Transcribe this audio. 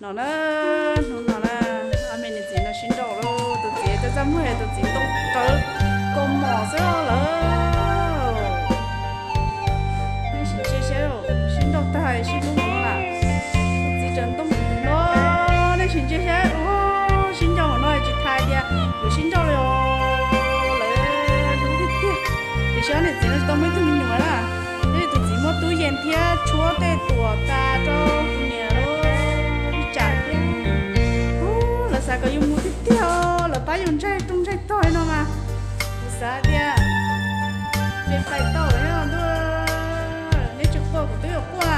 No na, hnub no na, ob me niam txiv no sib nrauj lawm. Tus txiv txaj txaj muag, tus txiv ntoo rawv kaus mom xwb lawm. Nej sim ntsia saib, sib nrauj tag sib hlub mus no lawm. Tus txiv tseem ntoo no, nej sim ntsia saib, sib nrauj no tsis tas tias yuav sib nrauj li os. Lawv hlub tiag tiag. Tiam sis ob niam txiv no tsis tau muaj ib tug me nyuam na. Tus txiv muaj tub yees thiab tshuab tej tuam tas rau tus niam lawm. Ib tsam thiab, lawv xav kom yus mus tiag tiag, lawv pab yus ntsaig rooj ntsaig tog li no mas, kuv xav tias nws pais tau ntuj, neb tsis quaj kuv twb yuav quaj.